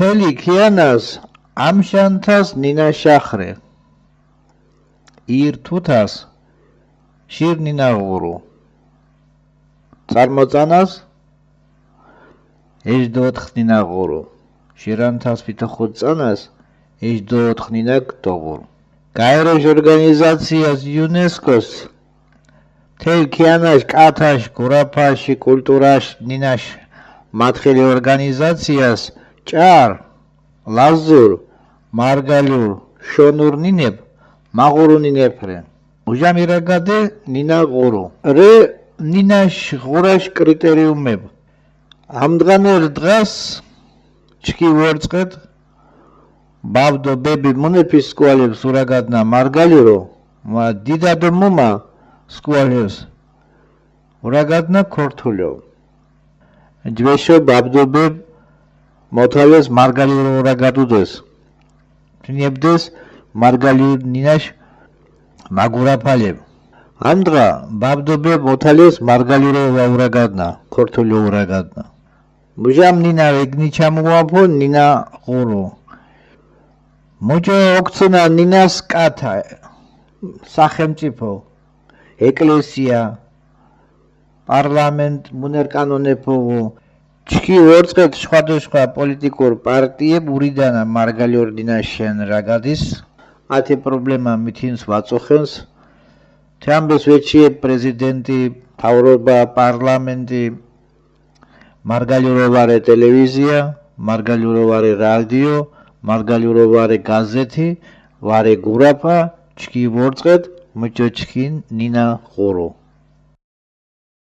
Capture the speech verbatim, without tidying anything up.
ელი ქიანას ამშანთას ნინა შახრე. ირ თუთას შირ ნინა ღურუ. წარმოწანას ეშ დოთხ ნინა ღურუ. შირანთას ფითოხუწანას ეშ დოთხ ნინა გდოღურუ. გაეროშ ორგანიზაციას, იუნესკოს, თელ ქიანაშ, კათაშ, გურაფაში, კულტურაშ ნინაშ მათხილი ორგანიზაციას ჭარ, ლაზურ, მარგალურ, შონურ ნინებ, მაღურუ ნინეფ რე. უჟამირაგადე ნინა ღურუ. რე ნინაშ ღურაშ კრიტერიუმებ. ამდღანერ დღას ჩქი ვორწყეთ, ბავ დო ბები მუნეფის სკუალებს ურაგადნა მარგალირო, მა დიდა დო მუმა სკუალებს ურაგადნა ქორთულო. ჯვეშო ბავ დო ბებ მოთალეს მარგალირო ურაგადუდეს. ჩინებდეს მარგალირო ნინაშ მაგურაფალებ. ამდღა ბავ დო ბებ მოთალეს მარგალირო ვა ურაგადნა, ქორთულო ურაგადნა. მუჟამ ნინა ვეგნი ჩამუაფო ნინა ღურუ. მუჭო ოქცუნა ნინას კათა, სახელმწიფო, ეკლესია, პარლამენტ, მუნერკანონეფო. ჩქი ვორწყეთ სხვადასხვა პოლიტიკურ პარტიებ ურიდანა მარგალიორ ნინაშენ რაგადის. ათე პრობლემა მითინს ვაწუხენს. თამბეს ვეჩიე პრეზიდენტი, მთავრობა, პარლამენტი, მარგალიურო ვარე ტელევიზია, მარგალიურო ვარე რადიო, მარგალიურო ვარე გაზეთი, ვარე გურაფა, ჩქი ვორწყეთ, მუჭო ჩქინ ნინა ღურო.